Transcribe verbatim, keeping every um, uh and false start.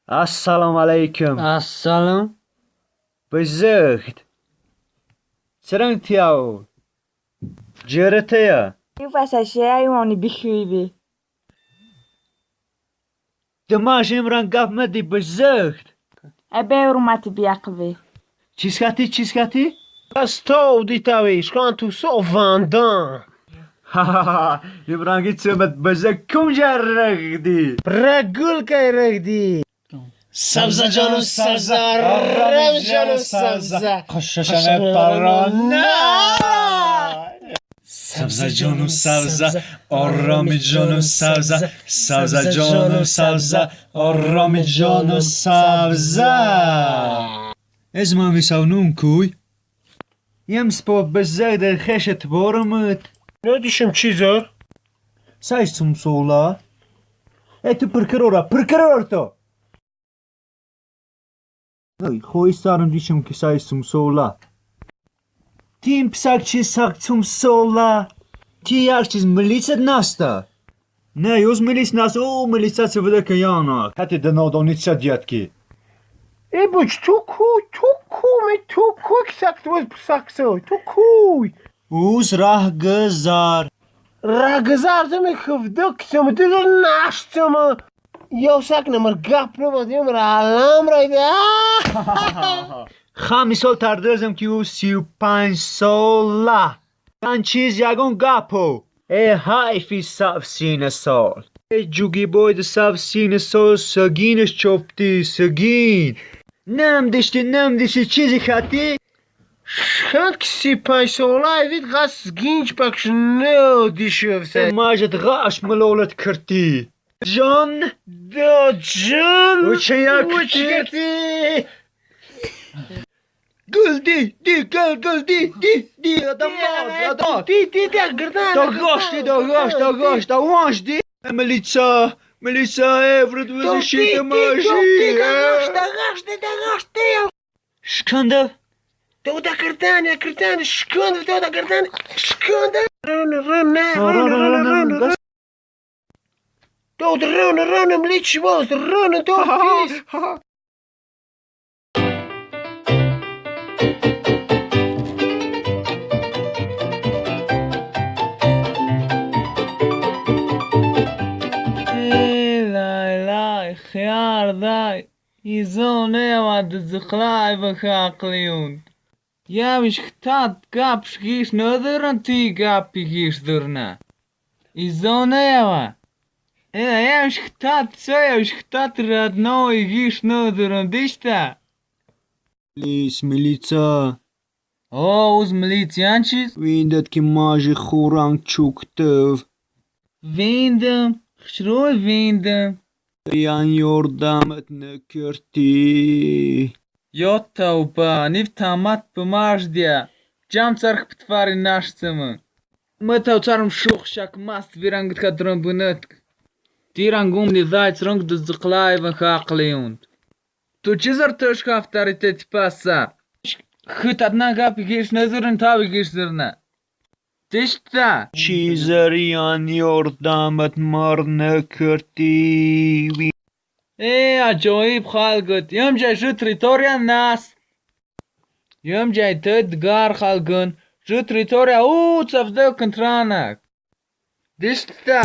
Assalomu alaykum. Assalom. Buzug̃hd. Sirang tiyaw. Jere teya. Yu pasashe ayoni bikhuibi. Dima jimran gap medi buzug̃hd. Ebe urmati biaqbi. Chiz khati, chiz khati? Asto ditawi, shkan tu so vandan. Ha ha ha, Imrangi çömet beze kumca regdi. Regul kay regdi. Sabza canu sabza, ram canu sabza. Kashashane parana. Sabza canu sabza, arami canu sabza. Sabza canu sabza, arami canu sabza. Ez mami sawnun kuy. Yem spo bezeg de xeşet borumut. Ne dişim çizor? Sayısım sola. E tu pırkırora, pırkıror to. Ay, xoy sarım dişim ki sayısım sola. Tim psak çi sak çum sola. Ti yak çiz milice nasta. Ne, yuz milic nas, o, milica se vede ke yana. Kati de no do niça diat ki. E buç, tu ku, tu ku, me tu ku ksak tu psak so, tu ku. Uz rah gızar. Rah gızar de me khıvdık se me de naştı mı. Yo sak ne mer gap ne me de mer alam rayde. Kha misol tardezem ki u si u panc sola. Yan çiz yagon gapo. E hayfi saf sine sol. E cugi boydu saf sine sol, saginiş çopti, sagin. Nem dişti, nem dişti, çizi khati. Şan kisi panc sola evit gas ginç bakş ne dişevse. E majet gaş mılolet kırti. Can. Da can. Uçayak. Uçayak. Gel di, di, gel, gel di, di, di, adam var, adam. Di, di, di, gırdan. Da gaş di, da gaş, da gaş, da wanş di. Milica, milica, evrit bizi şite maji. Da gaş, da gaş di, da gaş di. Şkanda. Da, da gırdan, ya gırdan, şkanda, da, da gırdan, şkanda. Run, run, run, run, run, run. Dod run run mliç vos run dod pis. Ey, lay, lay, xiyar day. Izone va de zıqlay ve haqliyund. Yaviş xtat gap şgiş nödürün tüy gap giş dürne. İzone yava. E, yaviş xtat, so yaviş xtat radno giş nödürün dişta. Lis, milica. O, uz milicançiz? Vindet ki maji xurang çuktev. Vindim, xşroy vindim. Yan yordamet ne kerti. Yo tawba, niv tamat pımar diya. Cam çarx pıtfari naştımı. Mı taw çarım şuh şak mast virang tka drın bınıtk. Tirangum ni zay çrung dız zıqlay vın haqliyund. Tu çizar tış haftari te tipasa. Hıtat na gap giş ne zırın tavi giş zırna. Tişta. Çizer yan yordamet mar ne kerti. Ey, acayip halgıt. Yemce şu teritoriya nas. Yemce te dgar halgın. Şu teritoriya u çavde kıntranak. Dişta.